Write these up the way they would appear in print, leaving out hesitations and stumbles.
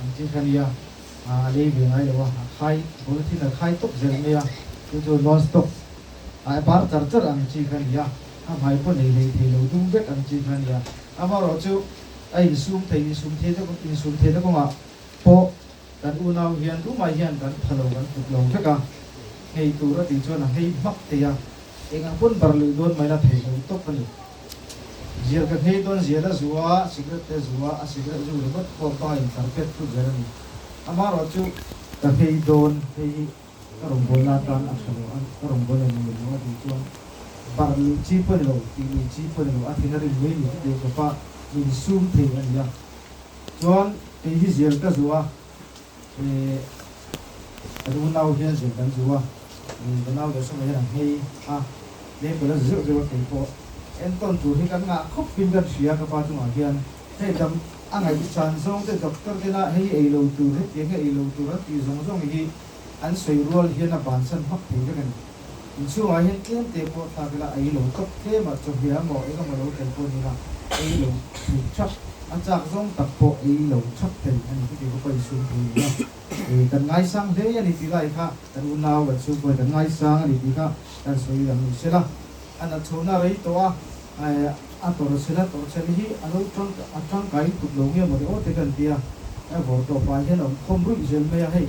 Ang chi kha nia, a lei ve ngai lo a, a khai polythene a khai tawp zel mai a, chu chu non stop a bar char char ang chi kha nia, a hmai pawh nei hlei thei lo dum vek ang chi kha nia. Amaherawhchu a insum thei insum thei te insum thei te kawngah pawh kan unau hian tumah hian kan pha lo kan tluk lo vek a, nghei tur a tih chuan a nghei hmak thei a, eng ang pawn bar luih dawn mai la thei lo tawp a ni. Zial ka nghei dawn zial a zu a, cigarette te zu a, a cigarette zu ringawt pawh pa in tlar pet tlut zel a ni. Amaherawh chu ka nghei dawn hei hi ka rawngbawlna atan a tha lo a, ka rawngbawlna in a mil lo a tih chuan barh luih chi pawh ni lo, tih luih chi pawh ni lo, a thin a rim mai ni chutiang khawpa insum thei a ni a. Chuan kei hi zial ka zu a, Ih kan unau hian zir kan zu a, ih ka nau leh sawma hian a nghei a, leng pawh la zu zeuh zeuh a kei pawh entawn tur hi kan ngah khawp in kan hria ka pa chungah hian hei dam a ngaihsan zawng te doctor tena hei ei lo tur hetiang hi ei lo tur an tih zawng zawng hi an sawi rual hian a bansan hmak thei vek a ni. Inchhungah hian tlem te pawh thlak ila ei lo tawp tlem a, chawhmeh emaw eng emaw lo tel pawh nila ei lo thei thap, a chak zawng tak pawh ei lo thap thei a ni chuti kawpa insum thei ni a. Ih kan ngaisang hle a ni tih lai kha kan unau kan chhungkaw hi kan ngaisang a ni tih kha kan sawi lang ni sela. A nat chhohna rei tawh a, a tawrh chhel a tawrh chhel hi a lo tang a tangkai lutuk lo nge maw le aw te kan ti a, a vawr tawpah hian a awm khawm ruih zel mai a hei.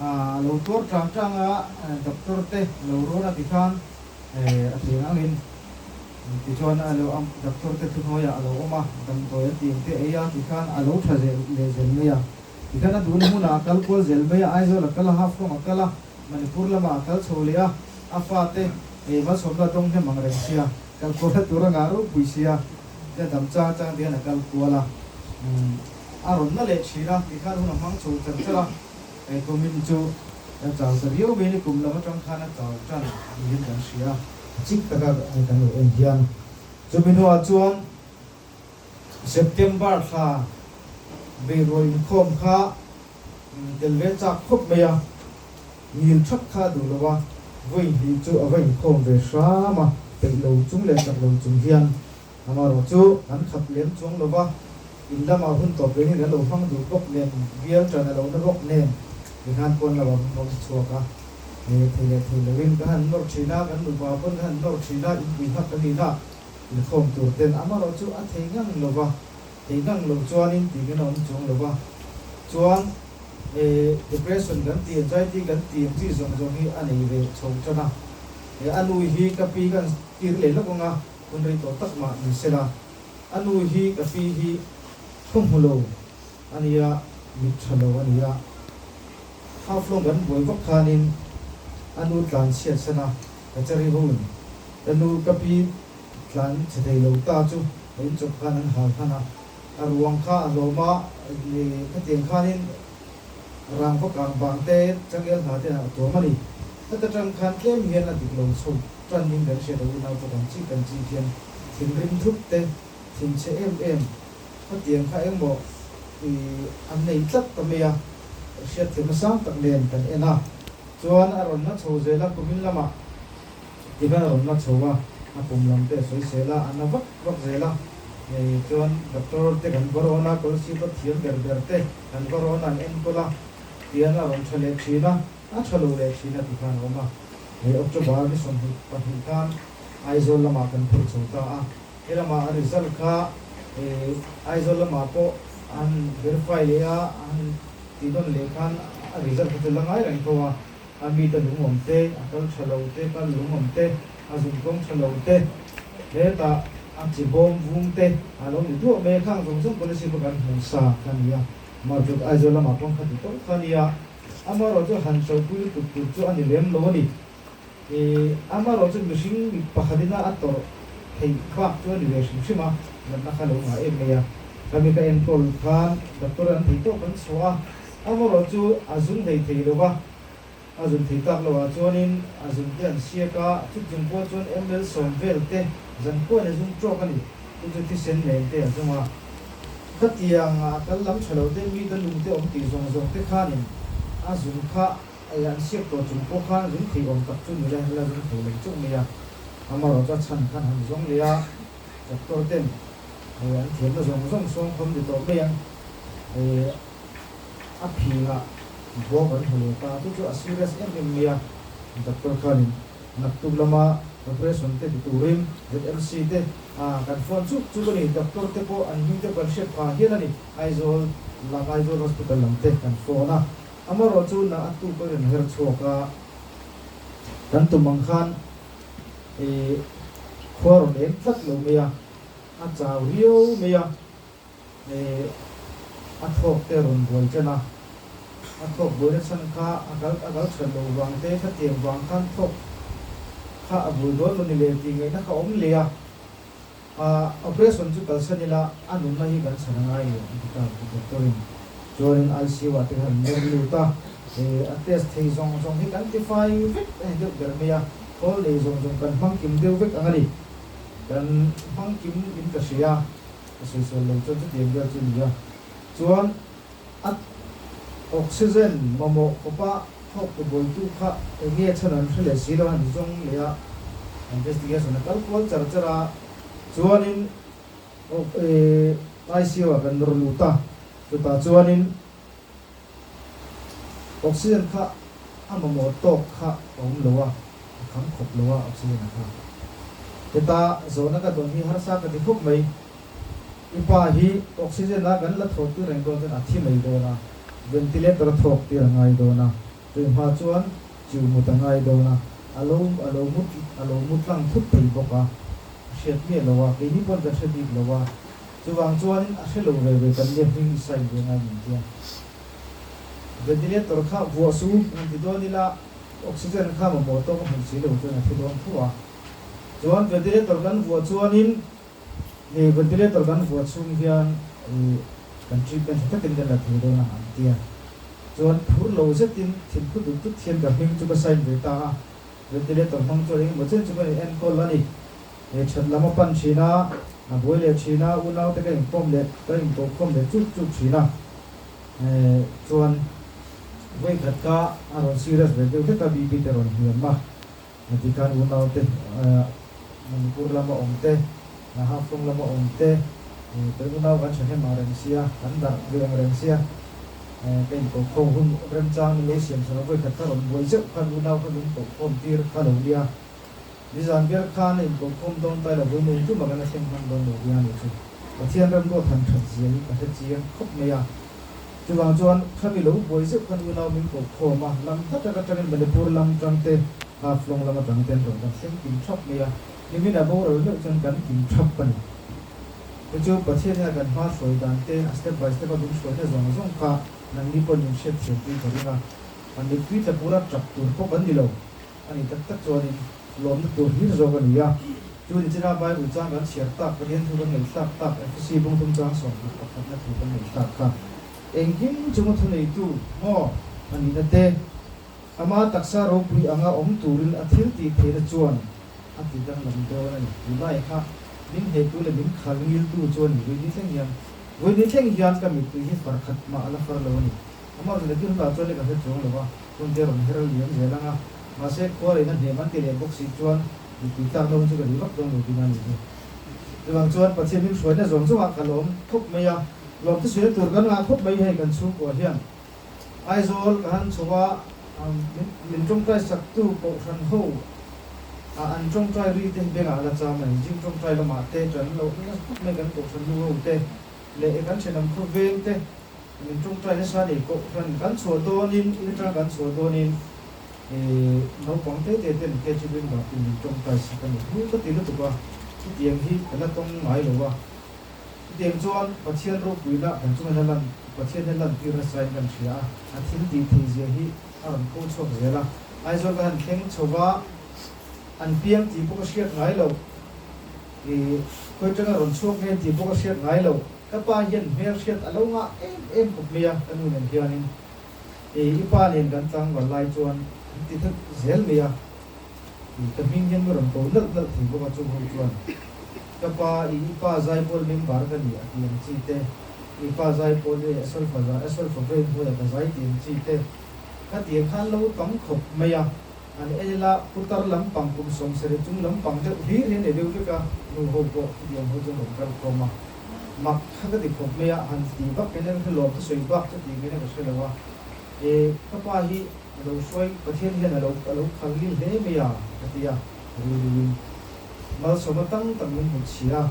A lo tuar tang tang a, doctor te a lo rawn a ti khan a thei angin tichuan a lo doctor te thuhnuaiah a lo awm a, damdawi an tih ang te ei a ti khan a lo tha zel leh zel mai a. Tikhan a duhna hmunah a kal kual zel mai a, Aizawl a kal a, Haflong a kal a, Manipur lamah a kal chho leh a, a fate ei malsawmna a dawng hnem ang reng sia, kal kualna tur a ngah ropui sia, tia dam chang chang te hian a kal kual a, a rawn na leh thin a, tikhan hun a hmang chho char char a. He kumin chu a chau ta viau mai ni, kum lam atang khan a chau tan niin kan hria. Chik taka kan lo en hian chumi hnuah chuan September thla beirual inkhawm kha tel ve chak khawp mai a, ngil thak kha a duh lo a, vawi hnih chu a va inkhawm ve hram a, peih lo chung leh chak lo chung hian Amaherawh chu an khat lem chuang lo va, in lamah hun tawp rengin kan lo hmang duh bawk nen, bial tan a lo na bawk nen, tikhan pawn lamah hun awm chhuak a, thei leh thei loin ka han nawr thin a, kan nupa pawn ka han nawr thin a, inpui hak ka nin a, inkhawm tur ten amaherawh chu a thei ngang lo va, thei ngang loh chuanin tih in a awm chuang lo va, chuan depression kan tih, anxiety kan tih ang chi zawng zawng hi a nei ve chho tan a, a nu hi ka pi ka han tir leh lawk ang a. Hun rei tawh tak mah ni sela, a nu hi ka pi hi thu hmu lo a nia, mit tha lo a nia. Half-long kan buai vak khanin a nu tlan chhiat san a, ka chari hun. Ka nu ka pi tlan chhe thei lo ta chu a inchawp khan an hal hman a, a ruang kha a hlawm a, khatiang khanin rangva kang vang te, changel hna te a tuam a ni. Heta tang khan tlem hian a dik lo chho. Tan in kan hriat a unau pawh kan chik kan chik hian thinrim thup te, thinchhe em em khatiang kha engmaw i an nei tlat ta mai a, hriatthiamna sang tak nen kan en a, chuan a rawn na chho zel a, kumin lamah tikhan a rawn na chho a, a pum lam te a sawi sel a, a na vak vak zel a, chuan doctor te kan va rawn a, kawlsip a thiam ber ber te kan va rawn a, an enkawl a, tian a rawn tha leh thin a, a tha lo leh thin a tikhan a awm a. Hei October ni 22 khan Aizawl lamah kan phur chho ta a, he lamah a result kha Aizawl lamah pawh an verify leh a, an tih nawn leh khan a result kha chu la ngai reng tho a, a mite lungawm te, a kal tha lo te, kal lungawm te, a zun kawng tha lo te, hetah a chi bawm vung te a lo ni duah mai a, khang zawng zawng policy pawh kan hmu sa kha a ni a, Marchut Aizawl lamah pawh kha ti tawh kha a ni a. Amaherawh chu han chawlhpui lutuk tur chu a ni lem lo a ni. Ih, amaherawh chu mihring mi pakhatina a tawrh theih bak chu a ni ve hrim hrim a, natna kha lo ngah em mai a. Khami ka enkawl khan doctor an thei tawk an chhuah a, amaherawh chu a zung hlei thei lo va, a zun thei tak loh ah chuanin a zun te an siak a, chutchung pawh chuan ml sawm vel te zan khuan a zung tawk a ni, chu chu thisen nen te a zung a. Khatiang a kal lam tha lo te, mi te lung te awm tih zawng zawng te khanin a zung kha ei an siak tawh chung pawh khan zung thei awm tak chu ni le, la zung thei lo chauh mai a. Amaherawh chu a chhan khan han zawng leh a, doctor ten ei an thiamna zawng zawng sawng khawm ni tawh mai ang. Ei. A phingah bawm an hmu leh ta, chu chu a serious em em mai a, doctor khanin naktuk lama operation te ti turin ZMC te kan phone chuk chuk a ni, doctor te pawh an hming te kan hriat phah hial a ni, Aizawl lam Aizawl hospital lam te kan phone a, amaherawh chu na a tuk a rawn her chhuak a, kan tum ang khan khua rawn eng tlat lo mai a, a chau riau mai a. A thawk te rawn buai ṭan a, a thawk buaina chhan kha a kal a kal ṭhat loh vang te khatiang vang khan thawk kha a buai dawn lo ni le tih ngaihna kha awm leh a, operation chu kalsan ila a nunna hi kan chhan a ngai lo an ti ta a doctor in chuanin ICU ah te khan an nawr lut a, a test thei zawng zawng hi kan tifai vek a ni deuh ber mai a, khawl nei zawng zawng kan hmang kim deuh vek ang a ni, kan hmang kim in ka hria. Ka sawisawl lo chuan chutiang vel chu nia. Chuan a oxygen mamawh khawpa thawk tu buaitu kha eng nge chhan an hre leh si lo han zawng leh a, investigation a kal kual char char a, chuanin ICU ah kan nawr lut a, chutah chuanin oxygen kha a mamawh tawk kha a awm lo a, a kham khawp lo a oxygen a kha. Heta zawhna ka dawn hi harsa ka ti khawp mai. I pa hi oxygen a kan la thawh tir reng dawn chuan a thi mai dawn a, ventilator a thawk tir a ngai dawn a, tui hma chuan chiu mut a ngai dawn a, a lo a lo mut a lo mu tlang thut thei bawk a, a hriat miah lo a, keini pawn kan hre bik lo a. Chuvang chuanin a hre lo ve ve kan nia hming i sign ve ngai min tia. Ventilator kha vuah su han ti dawn ila oxygen kha mamawh tawk a hmuh si lo chuan a thi dawn tho a. Chuan ventilator kan vuah chuanin hei ventilator kan vuah chhung hian kan treatment tha takin kan la thei dawn a an tia. Chuan phur lo zetin thinphu dut dut hian ka hming chu ka sign ve ta a. Ventilator hmang chuan engemaw chen chu kan in enkawl a ni. He that lam a pan thin a, a buai leh thin a, unaute ka inkawm leh ka inkohkhawm leh chuk chuk thin a. Chuan vawikhat kha a rawn serious ve deuh hlek a, BP te rawn hniam a, tikhan unaute Manipur lama awm te, Haflong lama awm te, kan unau kan thahnem ang reng sia, kan darh ve ang reng sia, ka inkohkhawm hun remchang min lo siam sak a, vawikhat kha rawn buai zeuh khan unau kha min kohkhawm tir kha lo nia. Nizan ber khan a inkohkhawm dawn tai lo vawiin eng tumah kan la thleng hman dawn lo nia ni chu. Pathian ram ruat han that zia hi ka hre chiang khawp mai a. Chuvang chuan khami lo buai zeuh khan unau min kohkhawm a, lam hla tak atangin Manipur lam tang te, Haflong lam atang te an rawn kan thleng kim thap mai a, nimin a boral meuh chuan kan kim thap a ni. Chu chu Pathian hian kan hma hruai dan te, a step by step a min hruaina zawng zawng kha nangni pawhin min hriatthiam pui ka ring a, a mittui tla pura tap tur pawh kan ni lo. A ni tak tak chuanin lawmna tur hlir zawk a ni a. Chu ni china Bible chang kan chhiar tak, Pathian thu kan ngaihthlak tak, Efesi bungthum chang 21 na thu kan ngaihthlak kha engkim chunga thuneitu maw a nihna te, ama taksa ropui anga awm turin a thil tih theihna chuan a ti danglam dawn a ni. Tunlai kha min hnetu leh min khal ngiltu chu a ni. Vawiin thleng hian vawiin thleng hian ka mittui hi far khat mah a la far lo a ni. Amah chu nakin hunah chuan i ka hre chuang lo a, hun te rawn her liam zel ang a, mahse khua leh na hnem an ti leh bawk si chuan mittui tlak na hun chu ka ri vak dawn lo tihna a nih chu. Chuvang chuan Pathian min hruaina zawng zawngah ka lawm khawp mai a, lawm te suina tur kan ngah khawp mai hei kan chhungkua hian Aizawl ka han chho a, min tawngtai saktu Kohhran ho a an tawngtai ri te hi bengah la cham a ni, gym tawngtai lamah te tan loh nasa khawp mai kan Kohhran nu ho te leh kan thenawm khawveng te Min tawngtai nasa ni kohhran kan chhuah dawnin in atanga kan chhuah dawnin naupang te te ten KGB in bak in min tawngtai sak a ni. Hnu ka ti lutuk a, chutiang hi ka la tawng ngai lo a. Chutiang chuan Pathian ropuina kan chunga hian lan Pathian hian lantir nasa in kan hria a, a thil tih theih zia hi a rawn ko chhuak zel a. Aizawl ka han thleng chho va, an piang tih pawh ka hriat ngai lo, khawi atanga rawn chhuak nge tih pawh ka hriat ngai lo. Ka pa hian hmelhriat a lo ngah em em khawp mai a, ka nu nen hianin i pa nen kan tlangval lai chuan an ti theuh zel mai a, ka hming hian ka rawn ko nalh nalh thei bawk a chung ho chuan ka pa i i pa zaipawl member ka ni a ti ang chi te, i pa zaipawl e a solfa zai a solfa vein hnuaiah ka zai ti ang chi te ka ti ang khan lo tam khawp mai a, an en ila putar lampang kum 70 chung lampang deuh hlir hian ei deuh vek a, nu ho pawh khutiang ho chuan rawn kal khawm a. Mak kha ka ti khawp mai a, han ti vak in engthil lawm thusawi bak chu tih ngaihna ka hre lo a. E, ka pa hi a lo hruai, Pathian hian a lo a lo khal ngil hle mai a, ka ti a, rilruin malsawmna tam tak min hmu chhia a.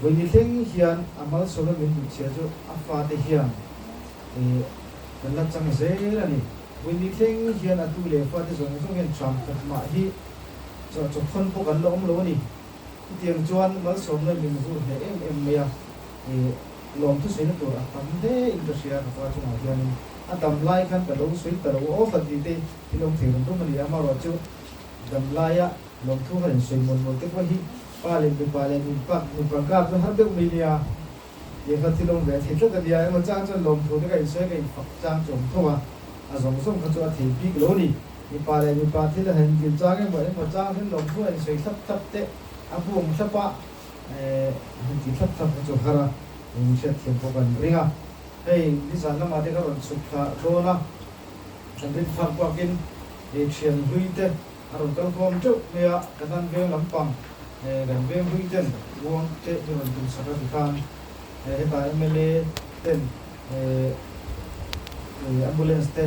Vawi thleng hian a malsawmna min hmu chhia chu a fate hian e kan la chang zel a ni. Vawi thleng hian a tu leh fate zawng zawng hian ṭham khat mah hi chaw chawkhawn pawh kan la awm lo a ni. Chutiang chuan malsawmna min vur hle em em mai a, ih lawmthu sawina tur a tam hle in ka hria ka pa chungah hianin a dam lai khan ka lo sawi ta lo aw khat tih te hi lawm thei rum rum a ni a, amaherawhchu dam laia lawmthu han insawi mual mual te pawh hi pa leh mipa leh mipa mipa kar chu har deuh mai nia tih kha thil awm ve thei tlat a nia, emaw chang chuan lawmthu te ka insawi ka infak chang chu awm tho a, a zawng zawng kha chu a thei bik lo a ni. Mipa leh mipa thil a han intil chang emaw emaw chang hian lawmthu a insawi thlap thlap teh a buang thlap a, han ti thlap thlap kha chu har a, in hriatthiam pawh kan ring a. Hei nizan lamah te ka rawn chhuk thla dawn a, kan rin phak bakin thian hlui te a rawn kal khawm teuh mai a, kan han veng lampang kan veng hlui ten ruang te min rawn tum sak a tikhan hetah mla ten ambulance te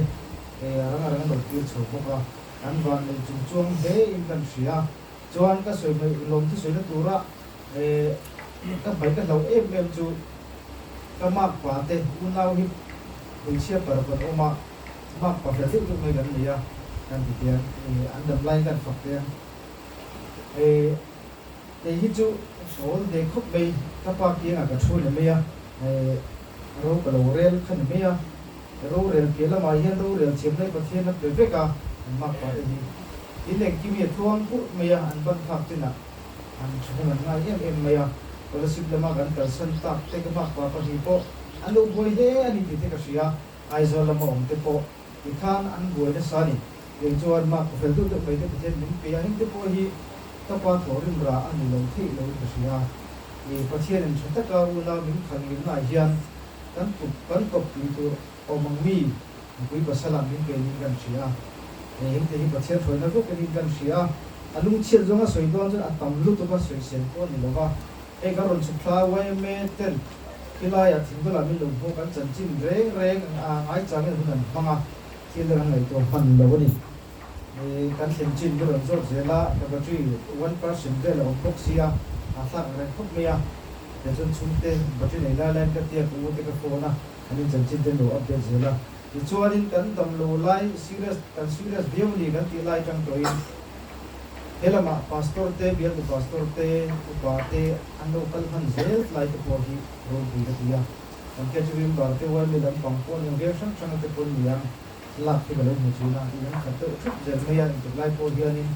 Hei a rang a rang a lo tir chho bawk a, an van nei chung chuang hle in kan hria. Chuan ka sawi hmaih lawm thu sawina tura ka hmai ka hlauh em em chu ka mak pa te unau hi hmeichhia paruk an awm a, mak pa fel deuh deuh mai kan nei a, kan ti teh ang, an dam laiin kan fak teh ang. Kei hi chu ka awl ve khawp mai, ka pa kiangah ka thu ni mai a, ro ka lo rel kha ni mai a, rorel piah lamah hian rorel thiam lai Pathian a pe vek a, an mak pah te hi. Tin engkim hi a tluang purh mai a, an ban phak chinah an thahnem an ngai em em mai a, Kolasib lama kan kalsan tak te ka mak pa pahnih pawh an lo buai hle a ni tih te ka hria, Aizawl lama awm te pawh tikhan an buai nasa a ni. Kei chuan mak ka fel deuh deuh mai te Pathian min pe a, heng te pawh hi ka pa thawhrim rah a ni lo theih lo in ka hria. I Pathianin tha taka unau min khalh ngilnaah hian kan kup kan kawp tui tur awm ang mi mipui pasala min pe niin kan hria a. Hei heng te hi Pathian hruaina vek anin kan hria a. A lungchhiat zawnga sawi dawn chuan a tam lutuk a sawisel pawh a ni lo va. Hei kan rawn chhuk thla yma ten khilaiah thingbulah min lo hmuh kan chanchin reng reng a ngaichangin hun an hmang a. Thil dang an ngaihtuah hman lo a ni. Kan thlen chin hi rawn zawt zel a, ka battery 1% vel a awm bawk sia, a thlak reng khawp mai a. Tichuan chhungte battery nei lai laiin ka tia ka u te ka phone a, an inchanchin te an lo update zel a. Tichuanin kan dam lo lai serious kan serious viau a ni kan tih lai tang tawhin he lamah pastor te, bialtu pastor te, upa te an lo kal hman zel tlai te pawh hi ropui ka ti a. Kan catch member te uaimi lampang pawh nen veng hrang hrang te pawn ni ang lak hi ka lo hmu thin a, in an khat deuh thup zel mai a, intuk lai pawh hianin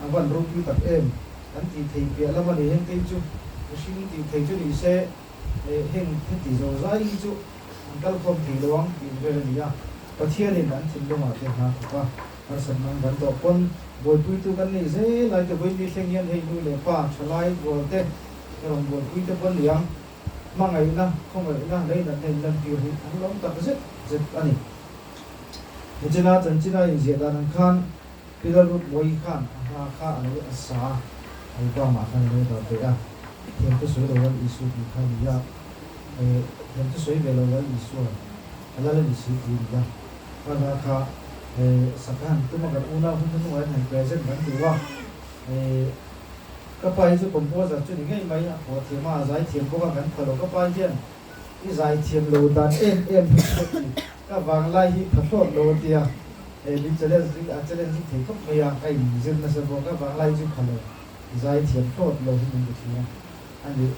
a van ropui tak em kan tih thei piah lam a ni heng te hi chu mihring tih thei chu ni se heng heti zo zai hi chu an kal khawm thei lo ang tih vel a ni a, Pathianin an thinlungah te hna thawk a, harsatna an kan tawh pawn buaipuitu kan nei zel lai te vawi ni thleng hian hei nu leh pa thalai rual te rawn buaipui te pawn ni ang. Hmangaihna, khawngaihna, leinatna inlantir hi an lawm tak zet zet a ni. Nichina chanchina inziah dan ang khan Pilar Ruth Mawi khan a hla kha a lo a sa a, album ah khan a lo dah ve a, Thiam thu sawi lo Lal Isu tih kha a ni a, eh, Thiam thu sawi ve lo Lal Isua a lal a ni si tih a ni a, kha hla kha, eh, sak a han tum a, kan unau hun hnuhnungah hian han present kan duh a, eh, Ka pa hi chu composer chu ni ngei mai, a phuah thiam a, a zai thiam bawk a, kan pha lo. Ka pa hian i zai thiam lo dan em em hi chu ka ti, ka vanglai hi pha thlawt lo a tia, eh min challenge a challenge zui thei khawp mai a, ka inzir nasa bawk, ka vanglai chu pha lo, i zai thiam thlawt lo hi min ti thin a, a nih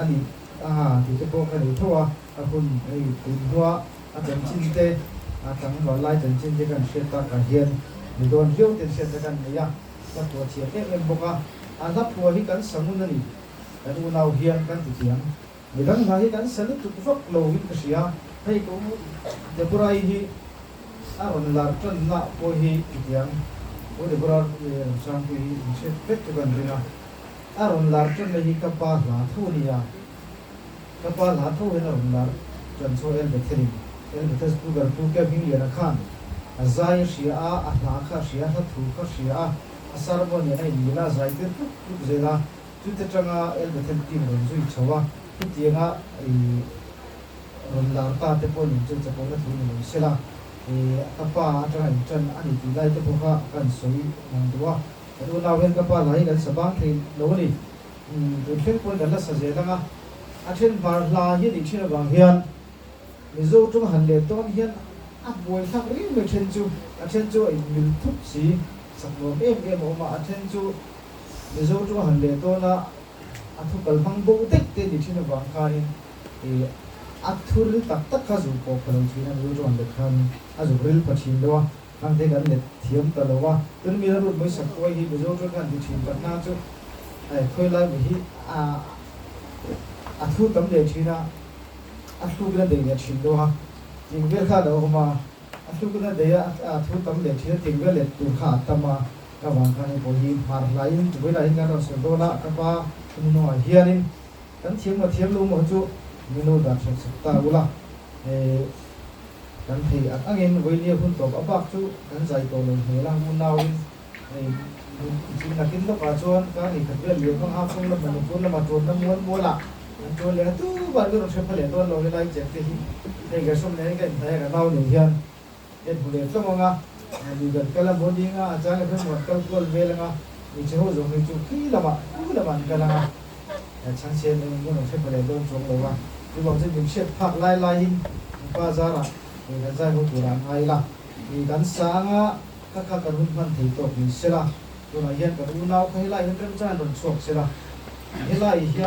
a nih a tih te pawh ka nei tho a, a hun hei tun hnua a chanchin te, a tlangval lai chanchin te kan hriat takah hian mi dawn viau ten hriatna kan nei a. Hla phuah thiam em em bawk a, a hla phuah hi kan sa ngun a ni, kan unau hian kan ti thiam. Midang hla hi kan sa lutuk vak lo in ka hria, hei ka u Deborah-i hi a rawn lar tanna pawh hi ti thiam, u Deborah Ramsangpui hi in hriat vek chu kan ring a, a rawn lar tanna hi ka pa hla tho a nia, ka pa hla tho hian a rawn lar tan chu El Bethel-in, El Bethel Speaker Pu Kem Hingliana khan A zai a hria a, a hla kha a hria a, hla thu kha a hria a, a sermon nen a inmil a, a zai tir tluk tluk zel a, chute tanga El Bethel team rawn zui chho a. Hetianga i rawn lar ta te pawh nin chu chapawhna thu ni lo sela, i ka pa atanga inṭan a ni tih lai te pawh kha kan sawi lang duh a. Kan unau hian ka pa hla hi kan sa bang thei lo a ni. Tun thleng pawn kan la sa zel ang a, a then hmar hla hi a nih thin avang hian Mizo tawng han leh tawn hian a buai thlak riau mai then chu, a then chu a inmil thup si, sak nuam em em a awm a, a then chu Mizo tawng han leh tawn a, a thu kal hmang bo daih te ni thin avang khanin ih a thu ril tak tak kha zuk pawh pha lo thin a, Mizo tawng han let khanin a zuk ril pha thin lo a. Khang te kan let thiam ta lo a, tun mi rut mai sak tuai hi Mizo tawng khan ti thin tak na chu eh khawi lai mai hi a a thu tam leh thin a, a hluk in a dei leh thin lo a, ting vel kha a lo awm a, a hluk in a dei a a thu tam leh thin a, ting vel let tur kha a tam a, ka vang khan hei pawh hi hmar hlaiin vawi laiin kan rawn sawi dawn a, ka pa thununawngah hianin kan thiam maw thiam lo maw chu min lo dah that sak ta ula eh. Kan thei ang angin vawilia hun tawp a bak chu kan zai tawh lo hmel a, unauin hei chin nakin lawkah chuan ka ni khat vel liam hmang hafung lam Manipur lama tuanna mual mualah kan tuan leh a, tu ban ka rawn hre pha leh dawn lo helai cheng te hi hei Gershom nen ka inhnaih a ka nau nen hian ka inhmu leh tlawm ang a, lui kan kal a maw ding a, a chang leh hmel muan kal kual vel ang a, hmeichhe ho zawng hi chu khi lamah khu lamah an kal ang a, Chhangchhian eng emaw rawn hre pha leh dawn chuang lo a, chuvang chuan min hriat phak lai laiin mipa zarah ih kan zai ho turah an ngai la, ih kan sang a, ka kha kan hun hman thei tawk ni sela, tunah hian kan unau kha helai hian remchang an rawn chhuak sela, helai hian.